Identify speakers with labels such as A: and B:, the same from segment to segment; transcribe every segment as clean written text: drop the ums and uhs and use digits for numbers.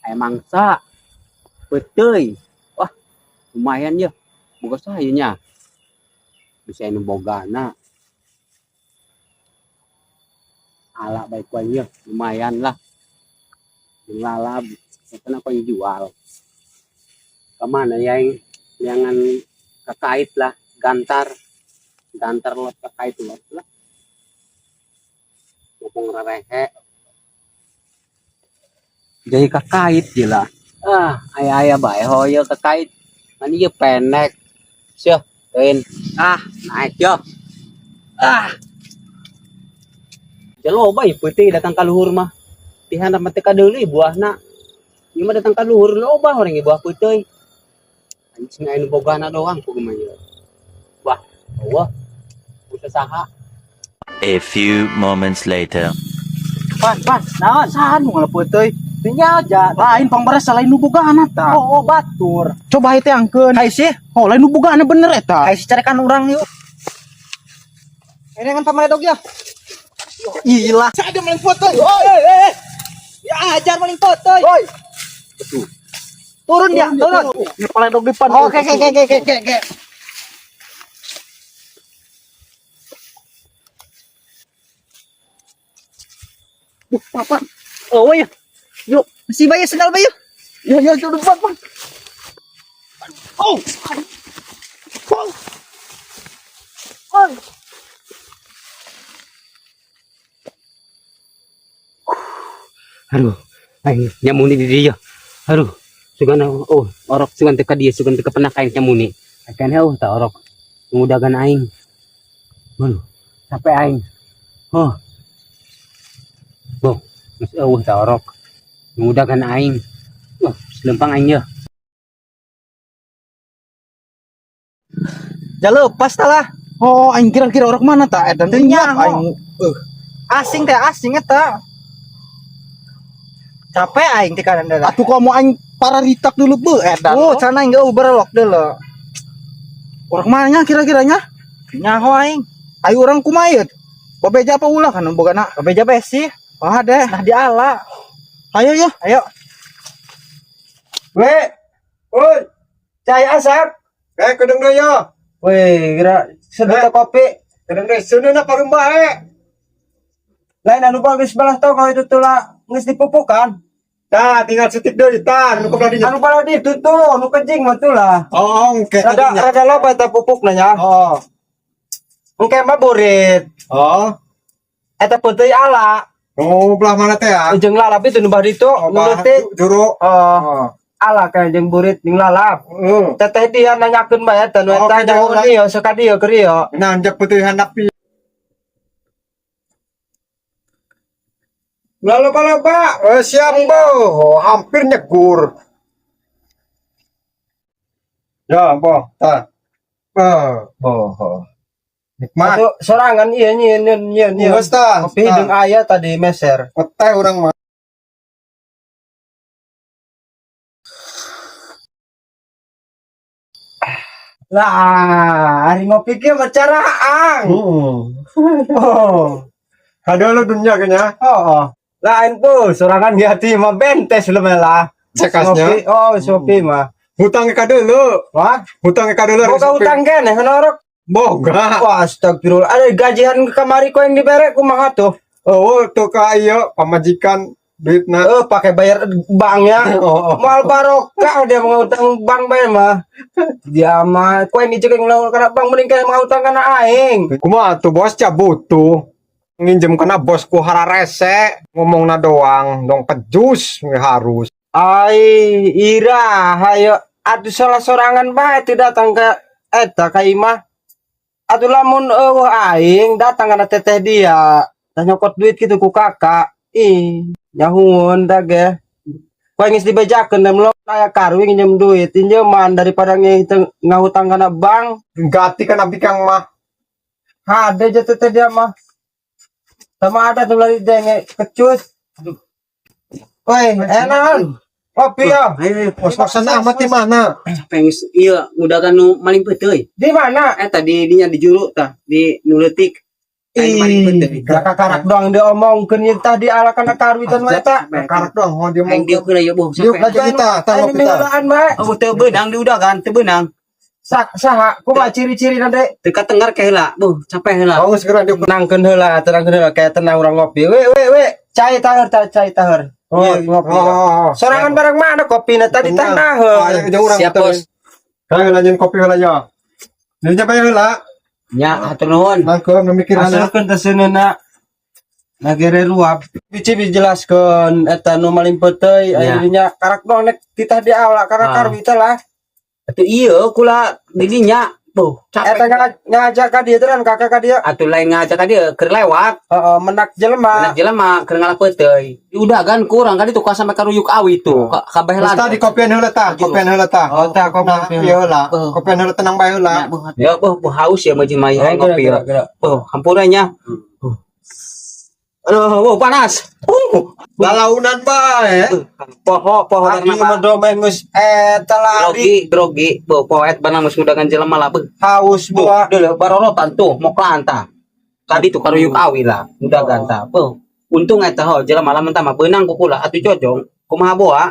A: Aya mangsa. Peuteuy. Wah, lumayan ya. Boga saha ieu nya? Bisa nu bogana. Ala baik ku aing yeuh, lumayan lah. Jeung lalab, eta ku aing jual. Ka mana ya aing neangan kakait lah, gantar. Gantar lot kakait lot lah. Mumpung rerehe. Jadi kakait je lah. Ah, aya-aya bae hoyo kakait. Ngan ieu pendek. Seuh, teuin. Ah, naik yo. Ah. Loba ieu peuting datang ka luhur mah. Ti handap mah teu kadeuli buahna. Ieu mah datang ka luhur loba urang ieu buah peuteuy. Anjing aya nu bogana doang kumaha ieu. Wah, eueuh. Usaha saha.
B: A few moments later.
C: Pan, pan, naon? Saha nu ngala peuteuy? Teu nyaja.
D: Lain pangberes lain nu bogana ta.
C: Oh, oh, batur.
D: Coba ieu teh angkeun.
C: Hai sih,
D: Oh, lain nu bogana bener eta.
C: hai sih carekan urang yuk. Ini kan pamaledog ya.
D: Gila. Ada maling foto. Oi,
C: Eh, Ya ajar maling foto.
D: oi.
C: Turun dia, turun.
D: Ini paledog depan.
C: Oke.
D: Papa. Oh iya. Yuk.
C: Si Bayu sendal Bayu.
D: Ya, ya, itu depan, Pak. Oh. Oh. Oh.
A: Aduh, aing nyamuni di dieu. Aduh, sugan oh, orok sugan teu ka dieu, sugan teu kapenak aing nyamuni. Akan heuh ta orok. Ngudagan aing. Aduh, capek aing. Oh. Boh, geus eueuh ta orok. Ngudagan aing. Oh, lempang aing yeuh.
C: Ja lepas ta lah.
D: Oh, aing kira-kira orok mana ta? Edan
C: Teu
D: teh nyaho
C: nyaho.
D: aing.
C: Asing teh asing eta. Capek aing teh kanan dah.
D: Atuh komo aing pararitak dulu beuh edan.
C: Oh, sana aing geuh berelok deuleu.
D: Orok mana kira-kiranya?
C: Nyaho aing.
D: Ayo urang kumaha ieu? Babeja apa ulah kan bogana?
C: Babeja bae sih.
D: Wah deh.
C: Nah diala.
D: Ayo ya.
C: Ayo.
E: We, oi,
C: Cai asap.
E: eh kedeng deui yo.
C: Weh, kira seduta kopi.
E: Kedeng deui seuneuhna parumba eh.
C: Lain anu bagus belah toko itu tuh lah geus dipupukan.
E: Tah, tinggal setik deui tah, nu kebelah dinya.
C: Anu balah ditu tuh, nu kejing mah tuh lah.
E: Oh, engke
C: Rada
E: tadinya.
C: rada loba eta pupukna nya.
E: Oh,
C: Engke mah burit.
E: oh.
C: Eta peuteui ala.
E: Oh, belah mana teh ya?
C: Jeung lalap itu nu bah ditu,
E: Oh,
C: nu
E: bah,
C: leutik.
E: juru.
C: Oh,
E: Oh.
C: ala kayak jeung burit jeung lalap.
E: Heeh.
C: Teteh dia nanyakeun bae eta nu
E: Oh,
C: eta
E: ke jauh
C: jauh ieu sok ka dieu keur ieu.
E: Nanjak peuteui handap pi. Lalu loba, eh, siap bo, oh, hampir nyegur. Ya, bo, tah. Eh,
C: Oh, oh.
E: Nikmat.
C: Atuh sorangan ieu nyieun nyieun nyieun. nyieun.
E: Geus tah.
C: Kopi jeung aya tadi meser.
E: Teh urang mah.
C: Lah, hari ngopi kieu mah caraang.
E: Heeh.
C: Oh.
E: Ada lu dunia kayaknya.
C: Oh, oh. Lain po, sorangan di hati mah bentes lu lah.
E: Cekasnya.
C: Ngopi, oh, ngopi mah.
E: Hutang ke dulu.
C: Wah,
E: Hutang ke dulu.
C: boga utang kene honorok.
E: Boga.
C: Wah, astagfirullah. Ada gajian ke kamari kau yang dibere kumaha tuh?
E: Oh, tuh ka ieu pamajikan duitna.
C: Eh, pakai bayar banknya.
E: Oh, oh.
C: Mal barokah dia mau utang bank bayar mah. Dia mah kau yang dicek yang karena bank mending kayak mau utang karena aing.
E: Kumaha tuh bos ca butuh. Nginjem kana bosku hararese ngomongna doang dong pejus harus.
C: Ai, ira, hayo atuh salah sorangan bae teu datang ke eta ka imah. Atuh lamun eueuh aing datang kana teteh dia. Tah nyokot duit gitu ku kakak. Ih, nyahuun da ge. Ku aing geus dibejakeun da melok aya karu nginjem duit, injeman daripada ngahutang kana bank.
E: Gati kana bikang mah.
C: Hade je teteh dia mah. Sama ada tuh lari denge kecut. Woi, enak. Kopi ya.
A: Ayo,
E: Kos-kosan amat di mana?
A: capek geus ieu ngudagan nu maling peuteuy.
C: Di mana?
A: Eta di dinya di juru tah, di nu leutik. Aing maling peuteuy.
C: Karak doang diomongkeun ieu tadi ala kana karuitan mah eta.
E: Karak doang oh dia mau.
A: Aing diuk heula ya boh.
E: Diuk
A: Sampai.
E: lagi kita, tah
C: Aing
E: ngopi tah.
C: miheulaan bae.
A: Oh, teu beunang diudagan, teu beunang.
C: Sak saha kumaha ciri-cirina de?
A: Teu katengar ke heula. Boh, capek heula.
E: Oh, geus geura diuk.
C: Tenangkeun heula, tenangkeun heula kayak tenang urang ngopi. We we we, cai taheur tah cai taheur.
E: Oh,
C: Iya, ngopi.
E: oh, oh, oh.
C: Sorangan barang mana kopina tadi tah
E: Tenang.
C: naheun.
E: Ayo jauh urang.
A: Siap, Bos.
E: Ayo lanjut kopi heula ya. Jadi apa heula?
A: Nya, hatur nuhun.
E: Nangkeun mikiran.
C: Asalkeun teh seuneuna nagere ruap. Bici dijelaskeun eta nu maling peuteuy
A: Ya.
C: aya dinya karak doang nek titah di awal karak
A: Ah.
C: karwita lah.
A: Atuh ieu kula di dinya. Boh,
C: Eta
A: capek.
C: Ngajak ka dieu teh dan kakak ka dieu.
A: Atuh lain ngajak ka dieu keur lewat.
C: Heeh, menak jelema.
A: Anak jelema keur ngalah peuteuy. Diudagan kurang kan itu ka sampai karuyuk awi tuh. Ka kabeh
E: Terus tadi kopian heula tah, kopian heula tah.
C: Oh, tah kopi.
E: Nah, ieu heula.
A: Oh.
E: Kopian heula tenang bae heula.
A: Ya, boh, boh haus ya mah jelema
C: Oh,
A: ieu ngopi ya. Boh, hampura nya. Aduh, boh, panas.
E: Lalaunan bae.
A: Poho, poho
C: Abi
A: karena
C: mah
A: apa?
C: domain geus eta lari
A: Grogi, grogi, boh, poet banang geus ngudagan jelema lah, boh.
C: haus
A: Boh,
C: buah.
A: deuleu barorotan tuh, moklaan tah. Tadi tuh karuyuk awi lah, ngudagan tah. Boh, untung eta ho jelema lamun tah mah beunang ku kula atuh cocong. Kumaha boa?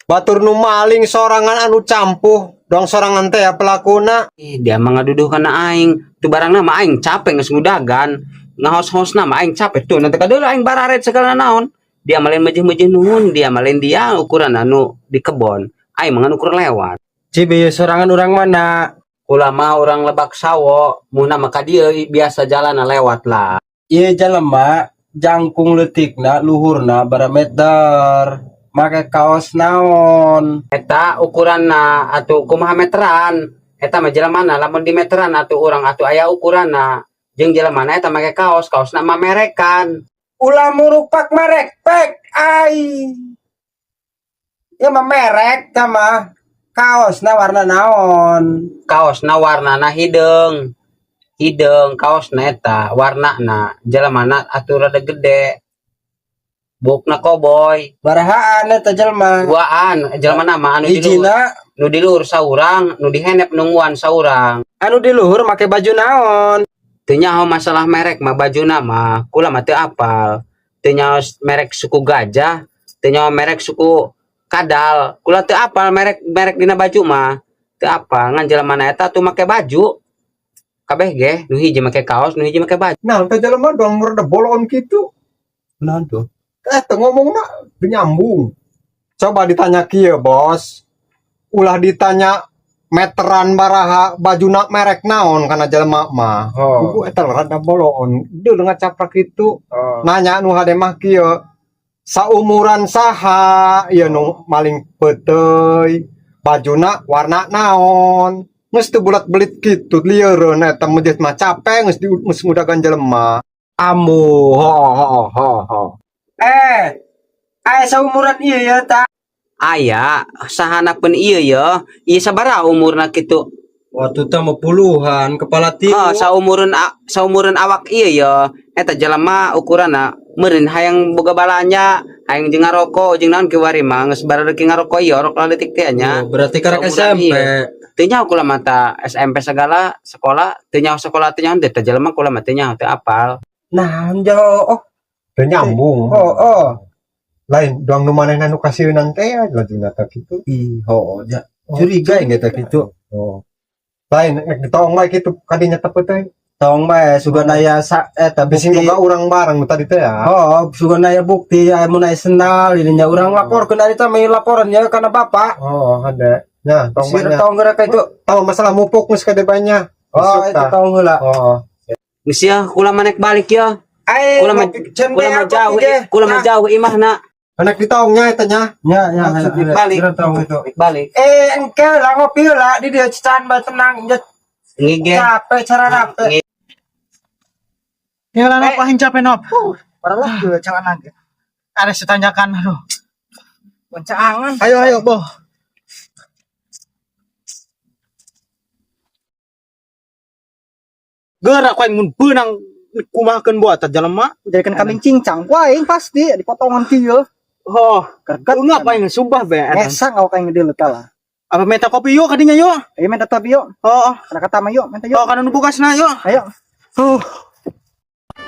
E: Batur nu maling sorangan anu campuh, dong sorangan teh ya pelakuna.
A: Ih, dia mah ngaduduh kana aing. Tu barangna mah aing capek geus ngudagan. Ngahos-hosna mah aing capek tuh. Nanti kadeula aing bararet segala naon. Dia mah lain mejeh-mejeh nuhun, dia mah lain dia ukuran anu di kebon. Aing mah ngan ukur lewat.
C: Cibi sorangan urang mana?
A: Kula mah urang Lebak Sawo, mun mah ka dieu biasa jalan lewat lah.
C: Ieu jelema jangkung leutikna luhurna barameter. Make kaos naon?
A: Eta ukuranna atuh kumaha meteran. Eta mah jelemana lamun di meteran atuh urang atuh aya ukuranna. Jeung jelemana eta make kaos, kaosna mah merekan.
C: Ulah murupak merek pek ai. Ya mah merek tah mah. Kaosna warna naon?
A: Kaosna warnana hideung. Hideung kaosna eta warnana jelemana atuh rada gede. Bukna koboy.
C: Barahaan eta jelema.
A: Duaan jelema mah anu di luhur,
C: Hijina
A: nu di luhur saurang, nu di henep nungguan saurang.
C: Anu di luhur make baju naon?
A: Teu nyaho masalah merek mah bajuna mah, kula mah teu apal. Teu nyaho merek suku gajah, teu nyaho merek suku kadal. Kula teu apal merek merek dina baju mah. Teu apal ngan jelema eta tuh make baju. Kabeh ge, nu hiji make kaos, nu hiji make baju.
E: Nah, teh jelema dong rada bolon kitu.
C: Naon tuh?
E: Eh, teu ngomongna teu nyambung. Coba ditanya kieu, Bos. Ulah ditanya meteran baraha bajuna merek naon kana jelema mah.
C: Oh.
E: Buku eta rada bolon. Deul ngacaprak kitu.
C: Oh.
E: Nanya nu hade mah kieu. Saumuran saha ieu nu maling peuteuy, bajuna warna naon. Geus teu bulat belit kitu lieureun eta mejeuh mah capek geus di geus ngudagan jelema. Amu ho ho ho ho.
C: Eh, aya saumuran ieu ya ta.
A: Aya, sahanapeun ieu ye, ieu sabaraha umurna kitu?
C: Waktu teh mah puluhan kepala tilu.
A: Oh, saumureun saumureun awak ieu ye, eta jelema ukuranna meureun hayang boga balanja, hayang jeung ngaroko jeung naon kiwari mah geus bareureuk ngaroko ieu orok laletik teh nya.
C: Oh, berarti karek
A: Saumuran
C: SMP.
A: Teu nyaho kula mah ta SMP segala sekolah, teu nyaho sekolah teu nyaho teh jelema kula mah teu nyaho teu apal.
C: Nah, jauh. Oh,
E: Teu nyambung.
C: oh, oh.
E: Lain doang nu manehna nu kasieun teh lajuna teh kitu.
C: Ih, oh, ya. Curiga ya teh kitu.
E: Oh. Lain rek ditong bae kitu kadinya teh teh.
C: Tong bae sugan aya sa eta
E: Bisi
C: bukti.
E: boga urang barang nu tadi teh ya.
C: Oh, sugan aya bukti aya mun aya sendal ininya urang laporkeun ari teh mah laporannya kana bapak.
E: Oh, ada. Nah, tong
C: Sir
E: banyak.
C: tong geura ka itu.
E: Tahu masalah mupuk geus kade banyak.
C: Oh, itu tong heula.
E: Oh.
A: Geus ya kula mah nek balik ya.
C: Ai,
A: Kula mah
C: ngopi can
A: kula mah
C: beak
A: jauh,
C: kopi ge.
A: kula mah jauh imahna.
E: Anak ditongnya eta nya.
C: Ya, ya,
E: Maksud
C: ya,
A: balik.
C: geura tong itu.
A: Balik.
C: Eh, engke lah ngopi lah di dia cecan bae tenang nya
A: Ngige.
C: capek cara rape.
D: Ya lah, Nop, aing capek, Nop.
C: Parah
D: Aduh, celana ge. Ada setanyakan, aduh. Boncangan. Ayo, ayo, boh.
F: Gerak aing mun beunang kumahakeun buat jelema.
D: Jadikan kambing cincang. Wah, aing pasti dipotongan kieu.
F: Oh,
D: Kerget.
F: ngapa aing sumpah be. eta.
D: Ngesang awak aing gede letal lah.
F: Apa minta kopi yuk kadinya yuk?
D: Ayo minta tapi yuk.
F: Oh,
D: Karena kata mah yuk, minta yuk.
F: oh kana nu bukasna yuk.
D: Ayo.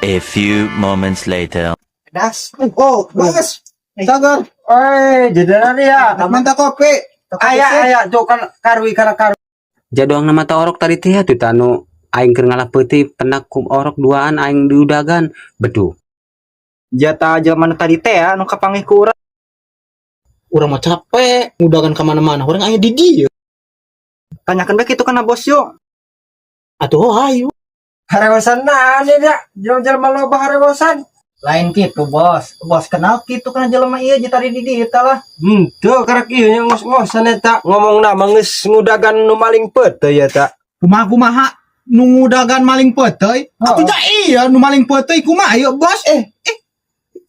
B: A few moments later.
D: Das.
F: Oh, bos. Sagar,
C: Oi, jadi ya.
F: manta kopi.
C: Aya aya tuh kan karwi kana karwi.
A: Jadoang nama ta orok tadi teh atuh tanu aing keur ngalah peuti penak ku orok duaan aing diudagan. Beduh.
D: Jatah zaman tadi teh ya, nu kapanggih ku urang.
F: Urang mah capek, ngudagan ka mana-mana. Urang aya di dieu.
D: Tanyakeun bae kitu kana bos yo.
F: Atuh oh, hayu.
C: Harewosan nah ini dah. Jelema-jelema loba harewosan.
D: Lain gitu bos. Bos kenal kitu kana jelema ieu jeung tadi di dieu tah lah.
C: Tuh karak ieu nya ngos-ngosan eta ngomong nama geus ngudagan nu maling peuteuy ya ta.
F: Kumaha kumaha nu ngudagan maling peuteuy? Atuh ja iya nu maling peuteuy kumaha ieu bos? Eh,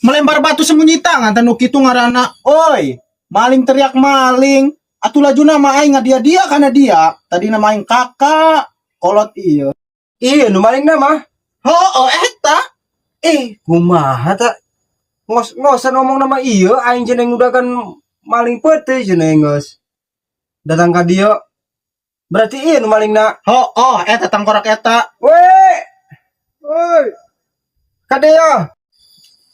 F: melempar batu sembunyi tangan tah nu kitu ngaranna. Oi, maling teriak maling. Atuh lajuna mah aing ngadia-dia kana dia. Tadi nama aing kakak kolot ieu.
C: Iya nu maling nama.
F: Oh, eta.
C: Eh, kumaha ta? Ngos-ngosan ngomong nama iya aing cenah ngudagan maling peuteuy cenah geus. Datang ka dieu. Berarti iya nu malingna.
F: Oh, eta tangkorak eta.
C: Weh. Woi. Ka dieu.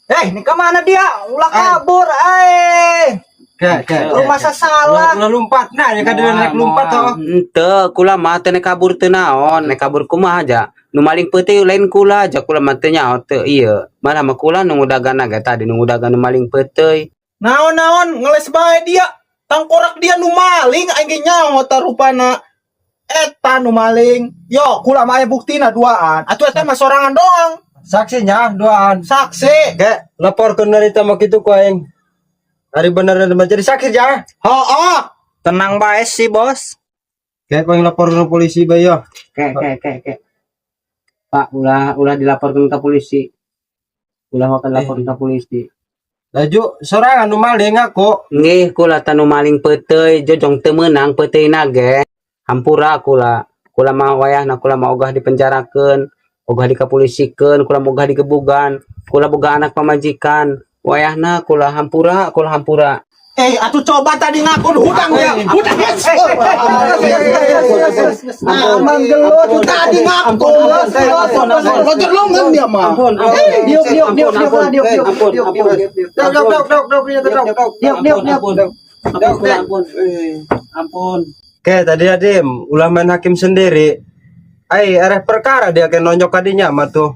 D: Eh, ini kemana dia? Ulah kabur, eh.
C: Ke.
D: Rumah salah.
C: Ulah lompat nah ya ka dieu rek lompat toh.
A: Henteu, kula mah teu nek kabur teu naon, nek kabur kumaha aja. Nu maling peuti lain kula aja, kula mah teu nyaho teu ieu. Malah mah kula nu ngudagan ge tadi nu ngudagan nu maling peuteuy.
F: Naon-naon ngeles bae dia. Tangkorak dia nu maling aing ge nyaho ta rupana. Eta nu maling. Yo, kula mah aya buktina duaan. Atuh eta mah sorangan doang.
C: Saksinya duaan.
F: Saksi.
C: Ke, laporkeun dari mah kitu ku aing. Hari bener jadi saksi ya.
F: Oh.
D: Tenang bae sih, bos.
C: Kayak ku aing lapor ke polisi bae yo.
A: Ke ke ke ke. Pak, ulah ulah dilaporkan ke polisi. Ulah wakan laporkan ke polisi.
C: Laju sorangan nu maling aku.
A: Nggih, kula tanu maling peuteuy jojong teu meunang peuteuyna ge. Hampura kula. Kula mah wayahna kula mah ogah dipenjarakeun, ogah dikapolisikeun, kula mah ogah digebugan, kula boga anak pamajikan. Wayahna kula hampura, kula hampura.
F: Eh, atuh coba tadi ngaku hudang ya. Hudang ya.
D: Aman gelut.
F: Tadi ngaku. Loncat longan dia mah.
A: Ampun, ampun.
D: Diuk, diuk, diuk, diuk,
A: Ampun,
D: diuk, diuk,
A: ampun,
D: diuk,
A: ampun.
D: diuk, diuk.
C: Dok dok dok dok dok dok dok dok.
D: Diuk, diuk, diuk.
A: Ampun, ampun, kula ampun. Ampun.
C: Oke, tadi adim ulah main hakim sendiri. Ai ereh perkara dia ke nonyok kadinya mah tuh.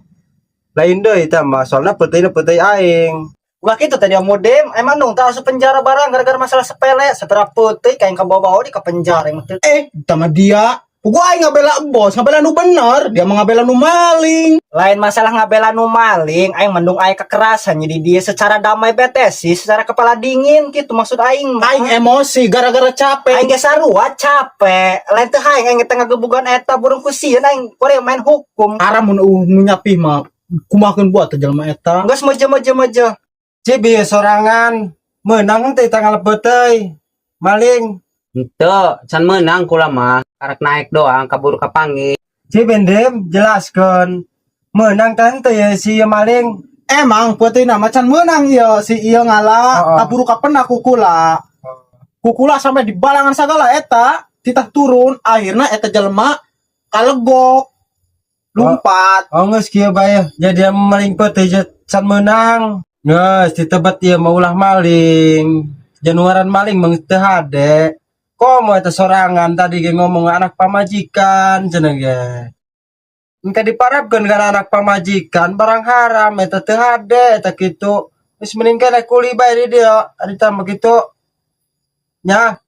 C: Lain deui tah mah soalna peuteuy peuteuy aing.
D: Ulah kitu tadi modem, emang dong tak asup penjara barang gara-gara masalah sepele, setelah putih kayak kebawa-bawa di ke penjara yang betul.
F: Eh, sama dia. Gua aing ngabela bos, ngabela nu bener, dia mah ngabela nu maling.
D: Lain masalah ngabela nu maling, aing mendung aing kekerasan jadi dia secara damai bete sih, secara kepala dingin gitu maksud aing.
F: Aing emosi gara-gara capek.
D: Aing ge sarua capek. Lain teh aing aing teh ngagebugan eta burung kusieun aing kuring main hukum.
F: Haram mun nu nyapih mah kumahakeun buat teh jelema eta.
D: Geus meje meje meje.
C: Cibi sorangan menang teh tanggal peuteuy. Maling.
A: Henteu, can meunang kula mah. Karak naik doang kabur kapanggih.
C: Cibendem jelaskeun. Menang teh henteu ya si ieu maling.
F: Emang peuteuna mah can meunang ieu si ieu ngalah
C: Oh, oh.
F: kaburu kapenak kukula. Kukula sampai di balangan sagala eta titah turun akhirnya eta jelema kalegok lumpat.
C: Oh geus kieu bae. Jadi maling peuteuy can menang. Geus ditebet ieu mah ulah maling. Januaran maling mah teu hade. Komo eta sorangan tadi ge ngomong anak pamajikan cenah ge. Engke diparabkeun kana anak pamajikan barang haram eta teu hade eta kitu. Geus mending keneh kuli bae di dieu ari tah mah kitu. Nya,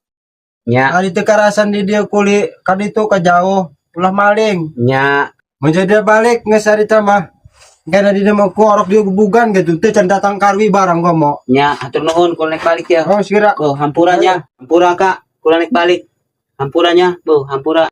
A: Nya,
C: ari teu karasan di dieu kuli ka ditu ka jauh ulah maling.
A: Nya.
C: Mun jadi balik geus ari tah mah. Engke di dieu mah ku orok dia gebugan gitu teu can datang karwi barang komo.
A: Nya, hatur nuhun kula naik balik ya.
C: Oh, segera.
A: Oh, hampuranya, hampura Kak, kula naik balik. Hampuranya, Bu, hampura.